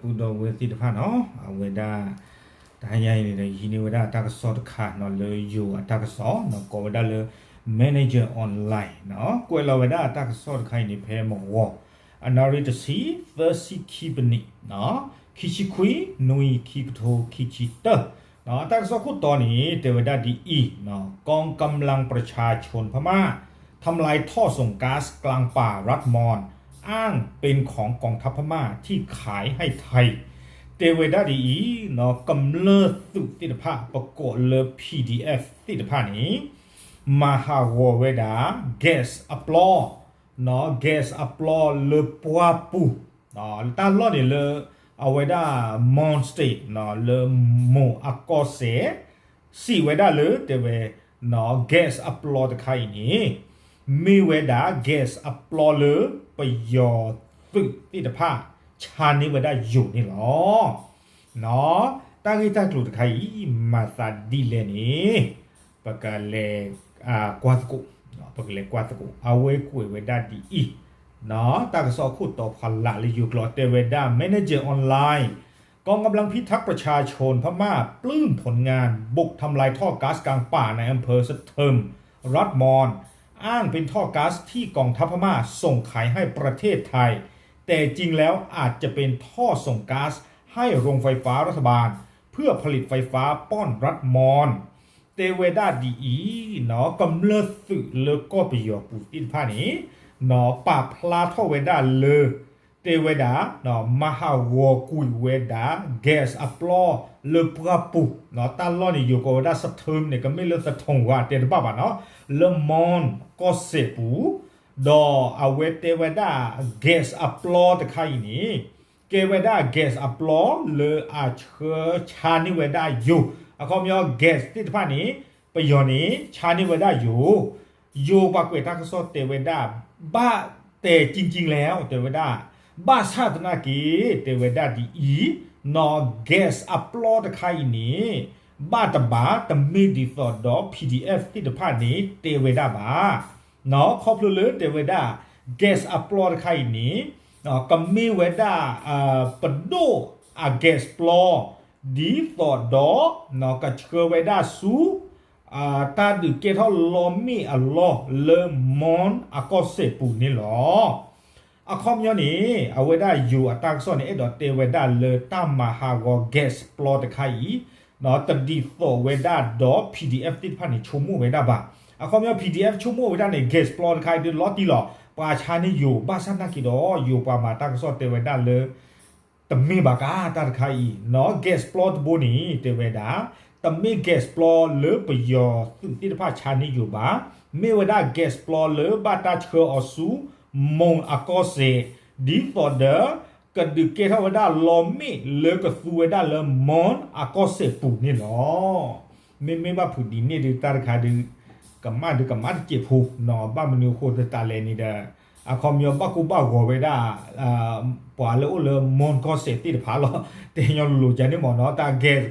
ပုၢ်ဒီဝဲၢ်သ့ၣ်တဖၣ်နီၤ အဝဲဒၣ် တဟါညါအံၤန့ၣ်ဒီး ဟံးန့ၢ်ဝဲဒၣ်တၢ်ကစီၣ်တခါနီၤ လၢယိၤအတၢ်ကစီၣ်နီၤ ကိးဝဲဒၣ်လၢ Manager Online နီၤ ကွဲးလီၤဝဲဒၣ်တၢ်ကစီၣ်တခါအံၤန့ၣ် ဖဲမုၢ်ဂီၤ အနၣ်ရံၣ်တဆံ သၢဆံခံပနံး ခံဆံခွံ နွံ ခံကထိခံဆံတၢ အတၢ်ကစီၣ်ခိၣ်တီန့ၣ် တဲဝဲဒၣ်ဒ်အံၤနီၤ กองกำลังประชาชนพม่า ทำลายท่อส่งก๊าซกลางป่ารัฐมอน อ้างเป็นของกองทัพพม่าที่ขายให้ไทย တဲဝဲဒၣ်ဒ်အံၤနီၤ ကမျၢၢ်သုးသ့ၣ်တဖၣ် ပကိးလၢ P D F သ့ၣ်တဖၣ်န့ၣ် မၤဟးဂီၤဝဲဒၣ် gas အပျီ နီၤ gas အပျီလၢပှၢ်ပူၤ တၢ်လီၢ်န့ၣ်လၢ အဝဲဒၣ် Mon State နီၤ လၢမိၢ်အကီၢ်စဲၣ် စံးဝဲဒၣ်လၢတဲဝဲနီၤ gas အပျီတခါအံၤန့ၣ် မ့ၢ်ဝဲဒၣ် gas အပျီလၢပယီၤသုးသ့ၣ်တဖၣ် ဆါန့ၢ်ဝဲဒၣ်ယိၤန့ၣ်လီၤ. နီၤ တၢ်ဂ့ၢ်တၢ်ကျိၤတခါအံၤ မၤသးဒ်လဲၣ်န့ၣ် ပကလဲၤ ကွၢ်သကိး ပကလဲၤကွၢ်သကိး အဝဲကွဲးဝဲဒၣ်ဒ်အံၤ နီၤ တၢ်ကစီၣ်ခိၣ်တီဖီလာ်လၢယိၤကျိာ်တဲဝဲဒၣ် Manager Online กองกำลังพิทักษ์ประชาชนพม่าปลื้มผลงานบุกทำลายท่อก๊าซกลางป่าในอำเภอสะเทิม รัฐมอน อ้างเป็นท่อก๊าซที่กองทัพพม่าส่งขายให้ประเทศไทย แต่จริงแล้วอาจจะเป็นท่อส่งก๊าซให้โรงไฟฟ้ารัฐบาล เพื่อผลิตไฟฟ้าป้อนรัฐมอน တဲဝဲဒၣ်ဒ်အံၤနီၤ ကမျၢၢ်သုးလၢကီၢ်ပယီၤပူၤသ့ၣ်တဖၣ်န့ၣ် နီၤ ပာ်ဖျါထီၣ်ဝဲဒၣ်လၢ တဲဝဲဒၣ် မၤဟးဂီၤကွံာ်ဝဲဒၣ် gas အပျီလၢပှၢ်ပူၤ တၢ်လီၢ်န့ၣ် ယိၤကိးဝဲဒၣ် စထၢၣ်န့ၣ် ကမ့ၢ်လၢသထိၣ်ဝါတဲတဘၣ်ဘၣ်နီၤ လၢ မွန် ကီၢ်စဲၣ်ပူၤ ဒီးအဝဲတဲဝဲဒၣ် gas အပျီတခါအံၤန့ၣ် ကဲဝဲဒၣ် gas အပျီလၢအဆှၢဆါန့ၢ်ဝဲဒၣ်ယိၤ အခီပညီ gas သ့ၣ်တဖၣ်န့ၣ် ပယီၤန့ၣ် ဆါန့ၢ်ဝဲဒၣ်ယိၤ ယိၤပှၤကွဲးတၢ်ကစီၣ်တဲဝဲဒၣ် ဘၣ်တဲကၠံကၠံလဲၣ် တဲဝဲဒၣ် ဘၣ်ဆၣ်သနာ်က့ တဲဝဲဒၣ်ဒ်အံၤ နီၤ gas အပျီတခါအံၤန့ၣ် ဘၣ်တဘၣ်တမ့ၢ်ဒ်သိးဒီး P D F သ့ၣ်တဖၣ်န့ၣ် တဲဝဲဒၣ်ဘၣ် နီၤ ခီဖျိလၢတဲဝဲဒၣ် gas အပျီတခါအံၤန့ၣ် ကမ့ၢ်ဝဲဒၣ် ပဒိၣ်အ gas ပျီ ဒ်သိးဒီး ကဆှၢဝဲဒၣ်ဆူ တၢ်ဒုးကဲထီၣ်လီမ့ၣ်အလီၢ်လၢ မွန် အကီၢ်စဲၣ်ပူၤန့ၣ်လီၤ. အခီပညီန့ၣ် အဝဲဒၣ်ယိၤအတၢ်ကစီၣ်န့ၣ် အဲၣ်ဒိးတဲဝဲဒၣ်လၢတၢ်မၤဟးဂီၤ gas ပျီတခါအံၤ တဒ်သိးဝဲဒၣ်ဒီး P D F သ့ၣ်တဖၣ်န့ၣ် ဆိကမိၣ်ဝဲဒၣ်ဘၣ်. အခီပညီ P D F ဆိကမိၣ်ဝဲဒၣ်န့ၣ် gas ပျီတခါအံၤဒုးလီၤတံၢ်လီၤ ပှၤဆါန့ၢ်ယိၤ ဘၣ်ဆၣ်သနာ်က့ဒီး ယိၤပှၤမၤတၢ်ကစီၣ်တဲဝဲဒၣ်လၢ တမ့ၢ်ဘၣ်ကါတၢ်တခါအံၤ နီၤ gas ပျီတဘိန့ၣ် တဲဝဲဒၣ် တမ့ၢ် gas ပျီလၢပယီၤသုးသ့ၣ်တဖၣ်ဆါန့ၢ်ယိၤဘၣ်, မ့ၢ်ဝဲဒၣ် gas ပျီလၢဘၣ်တၢ်ဆှၢအီၤဆူ မွန် အကီၢ်စဲၣ် ဒ်သိးဒီး ကဒုးကဲထီၣ်ဝဲဒၣ်လီမ့ၣ်လၢကသူဝဲဒၣ်လၢ မွန် အကီၢ်စဲၣ်ပူၤန့ၣ်လီၤ. မ့မ့ၢ်ဘၣ်ဖုးဒ်န့ၣ်ဒုးတၢ်တခါဒုး ကမၣ်ဒုးကမၣ်တစဲးဖိနီၤ ဘၣ်မနုၤအဃိသတးလဲၣ်န့ၣ်ဒီး အခီပညီဘၣ်ကိၢ်ဘၣ်ဂီၤဝဲဒၣ် ပှၤလၢအိၣ်လၢ မွန် ကီၢ်စဲၣ်သ့ၣ်တဖၣ်လီၤ. တဲညီလိၤလိၤကန့ၣ်မ့ၢ်နီၤ တၢ် gas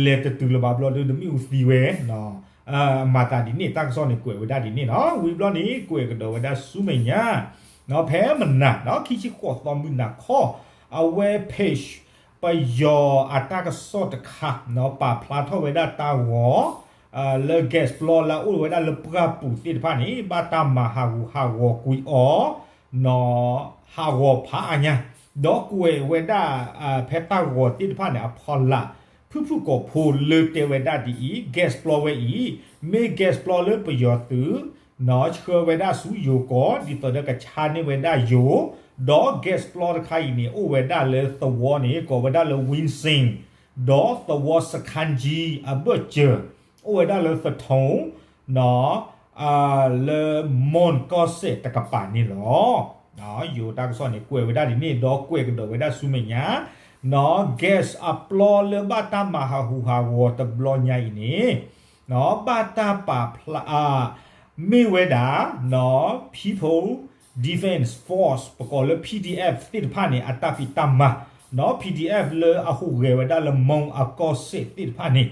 လဲၤတတုၤလၢၤဘၣ်ဘျီဒုး တမ့ၢ်အူသံဝဲ မၤသးဒ်န့ၣ် တၢ်ကစီၣ်န့ၣ်ကွဲးဝဲဒၣ်ဒ်န့ၣ်နီၤ ဝံၤဘျီန့ၣ် ကွဲးကဒီးဝဲဒၣ်ဆူမဲာ်ညါ ဖဲမနၤနီၤ ခံဆံဃိးသီမုၢ်နၤခီ အဝဲ page ပယီၤအတၢ်ကစီၣ်တခါနီၤ ပာ်ဖျါထီၣ်ဝဲဒၣ်တၢ်ဂီၤ လၢ gas ပျီလၢအအိၣ်ဝဲဒၣ်လၢပှၢ်ပူၤသ့ၣ်တဖၣ်န့ၣ် ဘၣ်တၢ်မၤဟးဂူာ်ဟးဂီၤကွံာ်အီၤ နီၤ ဟးဂီၤဖးအါညါ ဒီးကွဲးဝဲဒၣ် ဖဲတၢ်ဂီၤသ့ၣ်တဖၣ်န့ၣ် အဖီလာ် ဖုၣ်ဖုၣ်ကိာ်ဖိလၢတဲဝဲဒၣ်ဒ်အံၤ gas ပျီဝဲအံၤ မ့ၢ် gas ပျီလၢပယီၤသုး နီၤ ဆှၢဝဲဒၣ်ဆူယိၤကီၢ် ဒ်သိးဒီးကဆါန့ၢ်ဝဲဒၣ်ယိၤ ဒီး gas ပျီတခါအံၤန့ၣ် အိၣ်ဝဲဒၣ်လၢသဝီန့ၣ် ကိးဝဲဒၣ်လၢ ဝံစ့ၣ် ဒီးသဝီစခန်းကြီး အဘၢၣ်စၢၤ အိၣ်ဝဲဒၣ်လၢသထိၣ် နီၤ လၢ မွန် ကီၢ်စဲၣ်တကပၤန့ၣ်လီၤ. ယိၤတၢ်ကစီၣ်န့ၣ် ကွဲးဝဲဒၣ်ဒ်န့ၣ် ဒီးကွဲးကဒီးဝဲဒၣ်ဆူမဲာ်ညါ နီၤ gas အပျီလၢဘၣ်တၢ်မၤဟးဂူာ်ဟးဂီၤတဘျီညါအံၤန့ၣ် နီၤ ဘၣ်တၢ်ပာ်ဖျါ မ့ၢ်ဝဲဒၣ် နီၤ People Defense Force ပကိးလၢ P D F သ့ၣ်တဖၣ်န့ၣ် အတၢ်ဖံးတၢ်မၤ နီၤ P D F လၢအဟူးဂဲၤဝဲဒၣ်လၢ မွန် အကီၢ်စဲၣ်သ့ၣ်တဖၣ်န့ၣ်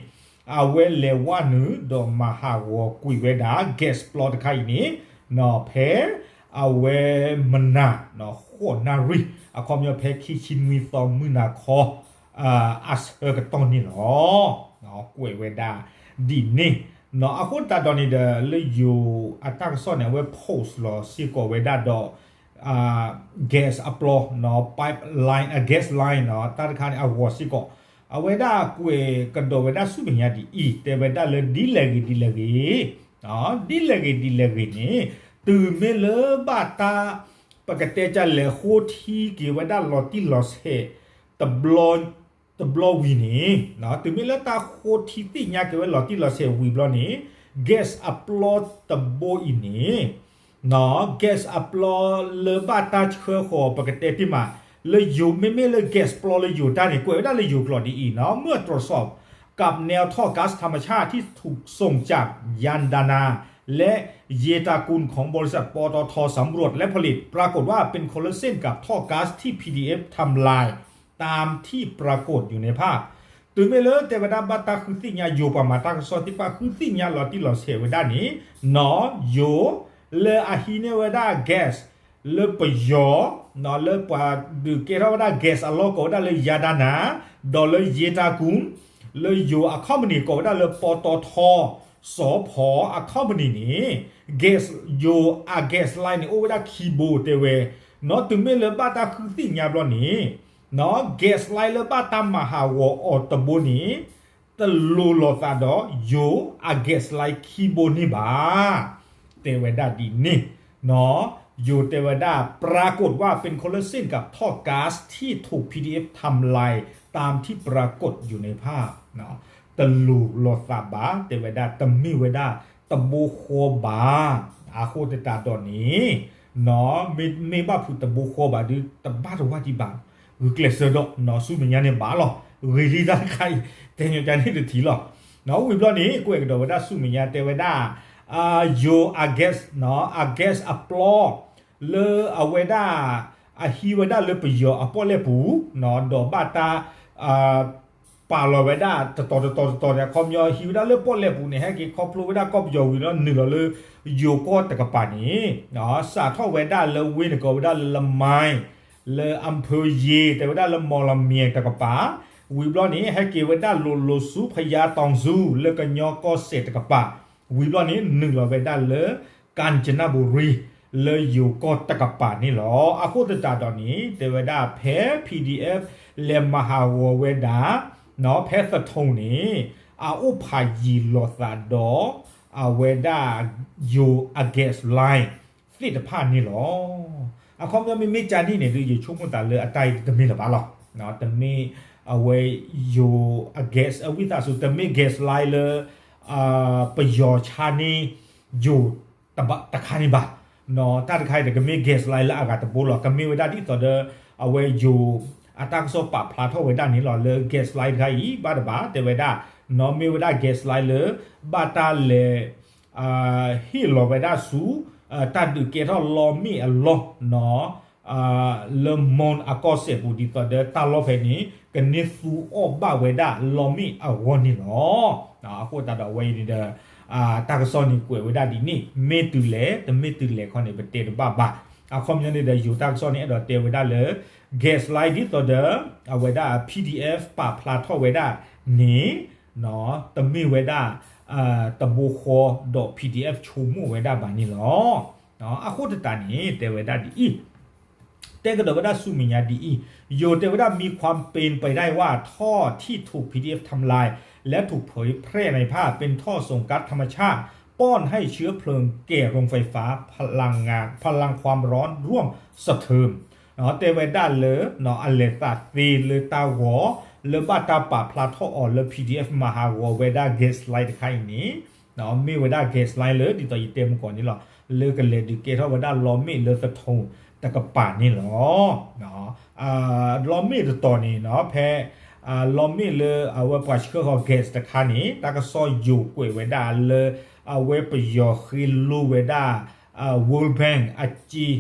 အဝဲလဲၤဝဲနုာ်ဒီးမၤဟးဂီၤကွံာ်ဝဲဒၣ် gas ပျီတခါအံၤန့ၣ် နီၤ ဖဲအဝဲမနၤ နီၤ ဃိးနၣ်ရံၣ် အခီပညီဖဲခံဆံနွံသီမုၢ်နၤခီ အဆၢကတီၢ်န့ၣ်လီၤ. ကွဲးဝဲဒၣ်ဒ်န့ၣ် အဃိသတးဒီးန့ၣ်ဒီး လၢယိၤအတၢ်ကစီၣ်န့ၣ် အဝဲ post လီၤစ့ၢ်ကီးဝဲဒၣ်ဒီး gas အပျီ pipeline gas line တၢ်တခါန့ၣ်အဂီၢ်စ့ၢ်ကီး အဝဲဒၣ်ကွဲးကဒီးဝဲဒၣ်ဆူမဲာ်ညါဒ်အံၤ တဲဝဲဒၣ်လၢဒ်လဲၣ်ဂ့ၤဒ်လဲၣ်ဂ့ၤ ဒ်လဲၣ်ဂ့ၤဒ်လဲၣ်ဂ့ၤန့ၣ် တုၤမ့ၢ်လၢဘၣ်တၢ် ပကတဲကလဲၤဃိထံက့ၤဝဲဒၣ်လီၤတံၢ်လီၤဆဲး တဘျီဝံၤန့ၣ် တုၤမ့ၢ်လၢတၢ်ဃိထံသ့ၣ်ညါက့ၤဝဲလီၤတံၢ်လီၤဆဲးဝံၤဘျီန့ၣ် gas အပျီတဘိအံၤန့ၣ် gas အပျီလၢဘၣ်တၢ်ဆှၢဃီၤ ပကတဲတ့ၢ်မး လၢယိၤ မ့မ့ၢ်လၢ gas ပျီလၢယိၤတၢ်န့ၣ် ကွဲးဝဲဒၣ်လၢယိၤကျိာ်ဒ်အံၤနီၤ เมื่อตรวจสอบกับแนวท่อก๊าซธรรมชาติที่ถูกส่งจากยานดานาและเยตากุลของบริษัท ปตท สำรวจและผลิต ปรากฏว่าเป็นคนละเส้นกับท่อก๊าซที่ พีดีเอฟ ทำลาย ตามที่ปรากฏอยู่ในภาพ တုၤမ့ၢ်လၢတဲဝဲဒၣ်ဘၣ်တၢ်ဃုသ့ၣ်ညါ ယိၤပှၤမၤတၢ်ကစီၣ်သ့ၣ်တဖၣ် ဃုသ့ၣ်ညါလီၤတံၢ်လီၤဆဲးဝဲဒၣ်န့ၣ် နီၤ ယိၤ လၢအဟံးန့ၢ်ဝဲဒၣ် gas လၢပယီၤ လၢပှၤဒုးကဲထီၣ်ဝဲဒၣ် gas အလီၢ်ကိးဝဲဒၣ်လၢ ယါဒါနၤ ဒီးလၢ ယ့တၢ်ကူ လၢယိၤအ company ကိးဝဲဒၣ်လၢ ပတီထီ စီၤဖီ အ company န့ၣ် gas ယိၤအ gas line န့ၣ် အိၣ်ဝဲဒၣ်ခံဘိတဲဝဲ နီၤ တုၤမ့ၢ်လၢဘၣ်တၢ်ဃုသ့ၣ်ညါဘျီန့ၣ် နီၤ gas line လၢဘၣ်တၢ်မၤဟးဂီၤအီၤတဘိန့ၣ် တလိၤလိာ်သးဒီးယိၤအ gas line ခံဘိန့ၣ်ဘၣ် တဲဝဲဒၣ်ဒ်န့ၣ် နီၤ ယိၤတဲဝဲဒၣ် ปรากฏว่าเป็นคนละเส้นกับท่อก๊าซที่ถูก พีดีเอฟ ทำลาย ตามที่ปรากฏอยู่ในภาพ တလိၤလိာ်သးဘၣ် တဲဝဲဒၣ်တမ့ၢ်ဝဲဒၣ်တဘိဃီဘၣ် အဃိသတးဒီးန့ၣ် နီၤ မ့မ့ၢ်ဘၣ်ဖုးတဘိဃီဘၣ်ဒီး တဘၣ်တဝၢ်ဒံးဘၣ် ဂုာ်ကျဲးစၢးဒီး နီၤ ဆူမဲာ်ညါန့ၣ်ဘၣ်လီၤ ဂ့ၤလံတၢ်တခါအံၤ တဲညီကါန့ၣ်တထံၣ်လီၤ နီၤ ဝံၤဘျီန့ၣ် ကွဲးကဒီးဝဲဒၣ်ဆူမဲာ်ညါတဲဝဲဒၣ် ယိၤအ gas နီၤ အ gas အပျီ လၢအဝဲဒၣ် အဟံးဝဲဒၣ်လၢပယီၤအပီၣ်လဲၣ်ပူၤ နီၤ ဒီးဘၣ်တၢ် ပာ်လီၤဝဲဒၣ်တတီၤတတီၤတတီၤန့ၣ် အခီပညီဟံးဝဲဒၣ်လၢပီၣ်လဲၣ်ပူၤန့ၣ် ဟဲက့ၤခီဖျိဝဲဒၣ်ကီၢ်ပယီၤဝံၤလီၤ နုာ်လီၤလၢယိၤကီၢ်တကပၤန့ၣ် စးထီၣ်ဝဲဒၣ်လၢဝ့ၢ်န့ၣ် ကိးဝဲဒၣ်လၢ လမါ လၢ အဖၢယ့ တဲဝဲဒၣ်လၢ မီၣ်လမၠဲၣ် တကပၤ ဝံၤဘျီန့ၣ် ဟဲက့ၤဝဲဒၣ်လိၤလိၤဆူ ဖယါတီၣ်ဆူ လၢကညီကီၢ်စဲၣ်တကပၤ ဝံၤဘျီန့ၣ် နုာ်လီၤဝဲဒၣ်လၢ ကၣ်စနဘူရံ လၢယိၤကီၢ်တကပၤန့ၣ်လီၤ. အဃိသတးဒီးန့ၣ် တဲဝဲဒၣ်ဖဲ PDF လဲၤမၤဟးဂီၤဝဲဒၣ် ဖဲသထိၣ်န့ၣ် အအိၣ်ဖးယံာ်လိာ်သးဒီး အဝဲဒၣ်ယိၤအ gas line သ့ၣ်တဖၣ်န့ၣ်လီၤ. အခီပညီမ့မ့ၢ်ကၢ်ဒ်န့ၣ်ဒီး ယဆိကမိၣ်သးလၢအတၢ်အံၤတမ့ၢ်လၢၤဘၣ်လီၤ. တမ့ၢ်အဝဲယိၤအ gas အဝံသးစူၤ တမ့ၢ် gas line လၢ ပယီၤဆါန့ၢ်ယိၤတခါန့ၣ်ဘၣ်. တၢ်တခါအံၤဒီး ကမ့ၢ် gas line လၢအဂၤတဘိလီၤ. ကမ့ၢ်ဝဲဒၣ်ဒ်သိးဒီး အဝဲယိၤအတၢ်ကစီၣ်ပာ်ဖျါထီၣ်ဝဲဒၣ်န့ၣ်လီၤ. လၢ gas line တခါအံၤ ဘၣ်တဘၣ် တဲဝဲဒၣ် နီၢ်မ့ၢ်ဝဲဒၣ် gas line လၢ ဘၣ်တၢ်လဲၤ ဟ့ၣ်လီၤဝဲဒၣ်ဆူ တၢ်ဒုးကဲထီၣ်လီမ့ၣ်အလီၢ် နီၢ် လၢ မွန် အကီၢ်စဲၣ်ပူၤ ဒ်သိးဒီးတၢ်လီၢ်ဖဲန့ၣ် ကန့ၢ်သူအီၣ်ဘၣ်ဝဲဒၣ်လီမ့ၣ်အဂီၢ်န့ၣ်လီၤ. အဃိသတးဒီးအဝဲအံၤန့ၣ်ဒီး တၢ်ကစီၣ်န့ၣ်ကွဲးဝဲဒၣ်ဒ်န့ၣ် မ့ၢ်တုၤလဲၣ် တမ့ၢ်တုၤလဲၣ်ခီန့ၣ် ပတဲတဘၣ်ဘၣ်. အခီပညီန့ၣ်ဒီး ယိၤတၢ်ကစီၣ်န့ၣ် အဲၣ်ဒိးတဲဝဲဒၣ်လၢ gas line ဒ်သိးဒီး အဝဲဒၣ် PDF ပာ်ဖျါထီၣ်ဝဲဒၣ်န့ၣ် တမ့ၢ်ဝဲဒၣ် တဘိဃီဒီး PDF ဆိကမိၣ်ဝဲဒၣ်ဘၣ်န့ၣ်လီၤ. အဃိသတးန့ၣ် တဲဝဲဒၣ်ဒ်အံၤ တဲကဒီးဝဲဒၣ်ဆူမဲာ်ညါဒ်အံၤ ယိၤတဲဝဲဒၣ် มีความเป็นไปได้ว่าท่อที่ถูก PDF ทำลาย และถูกเผยแพร่ในภาพเป็นท่อส่งก๊าซธรรมชาติ ป้อนให้เชื้อเพลิงแก่โรงไฟฟ้าพลังงาน พลังความร้อนร่วมสะเทิน တဲဝဲဒၣ်လၢ အလဲၤသးသ့လၢတၢ်ဂီၤ လၢဘၣ်တၢ်ပာ်ဖျါထီၣ်အီၤလၢ PDF မၤဟးဂီၤဝဲဒၣ် gas line တခါအံၤန့ၣ် မ့ၢ်ဝဲဒၣ် gas line လၢဒ်သိးယတဲမုၢ်ကီၢ်န့ၣ်လီၤ. လၢကလဲၤဒုးကဲထီၣ်ဝဲဒၣ်လီမ့ၣ်လၢသထိၣ်တကပၤန့ၣ်လီၤ. လီမ့ၣ်တတီၤန့ၣ် ဖဲ လီမ့ၣ်လၢအဝဲပှၤဆှၢဃီၤ gas တခါန့ၣ် တၢ်ကစီၣ်ယိၤကွဲးဝဲဒၣ်လၢ အဝဲပယီၤဃ့လိဝဲဒၣ် World Bank အစ့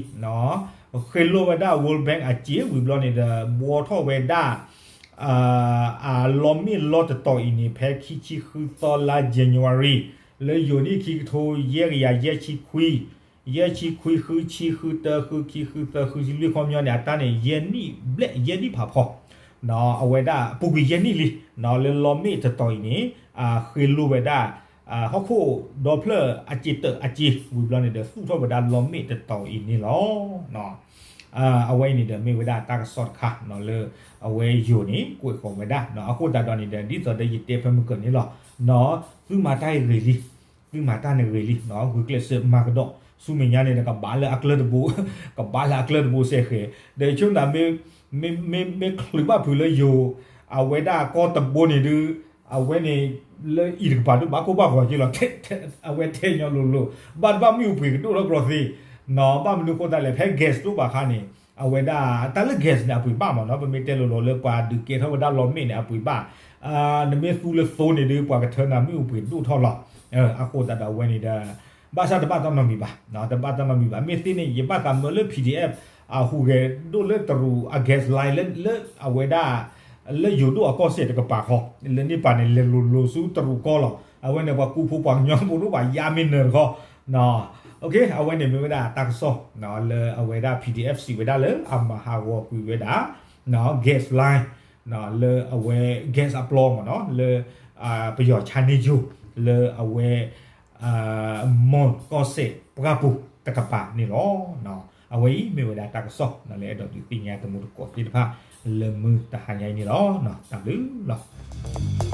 ဃ့လိဝဲဒၣ် World Bank အစ့ ဝံၤဘျီန့ၣ်ဒီး ဘှီထီၣ်ဝဲဒၣ် အလီမ့ၣ်လီတတီၤအံၤန့ၣ် ဖဲခံဆံဃုသီလါ January လၢယိၤနံၣ်ခံကထိယဲၢ်ကယၤယဲၢ်ဆံခွံ ယဲၢ်ဆံခွံ ဃုဆံ ဃုတၢ ဃုခံ ဃုသၢ ဃုဆံလွံၢ် ခီပညီန့ၣ် အတၢ်န့ၣ် ယဲၢ်နံၣ်ဘျဲၣ် ယဲၢ်နံၣ်ဖးဖီ အဝဲဒၣ်ပူၤကွံာ်ယဲၢ်နံၣ်လံ လၢလီမ့ၣ်တတီၤအံၤန့ၣ် ဃ့လိဝဲဒၣ် ဟီၣ်ခိၣ်ဒီဖျၢၣ်အစ့တၢးအစ့ ဝံၤဘျီန့ၣ်ဒီး သူၣ်ထီၣ်ဝဲဒၣ်လီမ့ၣ်တတီၤအံၤန့ၣ်လီၤ. အဝဲအံၤန့ၣ်ဒီးမ့ၢ်ဝဲဒၣ်တၢ်ကစီၣ်တခါလၢ အဝဲယိၤန့ၣ် ကွဲးဃီၤဝဲဒၣ် အဃိသတးဒီးန့ၣ်ဒီး ဒ်သိးဒီးယတဲဖဲမုၢ်ကၢၤန့ၣ်လီၤ. သုမၤတၢ်ဂ့ၤလံ, သုမၤတၢ်န့ၣ်ဂ့ၤလံ, ဂုာ်ကျဲးစၢးမၤကဒီး ဆူမဲာ်ညါန့ၣ်ဒီး ကဘၣ်လၢအကျၢၢ်တဘိ, ကဘၣ်လၢအကျၢၢ်တဘိစဲဃဲၤ, ဒီးဆိကမိၣ် မ့ၢ်ချုးဘၣ်ဖုးလၢယိၤ အဝဲဒၣ်ကီၢ်တဘိန့ၣ်ဒုး အဝဲန့ၣ် လၢအံၤတကပၤဒုး ဘၣ်ကိၢ်ဘၣ်ဂီၤက့လီၤ, အဝဲထဲညီလိၤလိၤ, ဘၣ်တဘၣ်မ့ၣ်အူပှ့ၤကဒိၣ်ထီၣ်ကြီသ့, ဘၣ်မနုၤဃိသတးလဲၣ် ဖဲ gas ဒိၣ်ဘၣ်အခါန့ၣ် အဝဲဒၣ် တၢ်လၢ gas န့ၣ် အပှ့ၤဘၣ်မ့ၢ်နီၤ, ပမ့ၢ်တဲလိၤလိၤလၢပှၤဒုးကဲထီၣ်ဝဲဒၣ်လီမ့ၣ်န့ၣ် အပှ့ၤဘၣ်, နမ့ၢ်သူလၢသိန့ၣ်ဒုး ပှၤကထၢနၤမ့ၣ်အူပှ့ၤဒိၣ်ထီၣ်လီၤ. အဃိသတးဒီးအဝဲန့ၣ်ဒီး ဘၣ်ဆၣ်တဘၣ်တၢ်နီတမံၤဘၣ်, တဘၣ်တၢ်နီတမံၤဘၣ်, မ့ၢ်သ့န့ၣ် ယဘၣ်သးမၢလၢ PDF အဟူးဂဲၤဒိၣ်လၢတရူးအ gas line လၢ လၢအဝဲဒၣ် လၢယိၤဒိၣ်အကီၢ်စဲၣ်တကပၤဃီ, လၢန့ၣ်ပၤန့ၣ် လဲၤလိၤလိၤဆူတရူးကီၢ်လီၤ. အဝဲန့ၣ် ပှၤကူဖိပှၤကညီဖိဒိၣ်ဘၣ်ယါမ့ၢ်နၢၤတခီ, အဝဲန့ၣ်မ့ၢ်ဝဲဒၣ်တၢ်ကစီၣ် လၢအဝဲဒၣ် PDF စံးဝဲဒၣ်လၢအမၤဟးဂီၤကွံာ်ဝဲဒၣ် gas line လၢအဝဲ gas အပျီမ့ၢ်နီၤ လၢ ပယီၤဆါန့ၢ်ယိၤ လၢအဝဲ မွန်ကီၢ်စဲၣ် ပှၢ်ပူၤတကပၤန့ၣ်လီၤ. အဝဲအံၤမ့ၢ်ဝဲဒၣ်တၢ်ကစီၣ် လၢအဲၣ်ဒိးဒုးသ့ၣ်ညါတံၤသကိးသ့ၣ်တဖၣ် လၢမုၢ်တဟါညါအံၤန့ၣ်လီၤ. တၢ်ဘျုးလီၤ.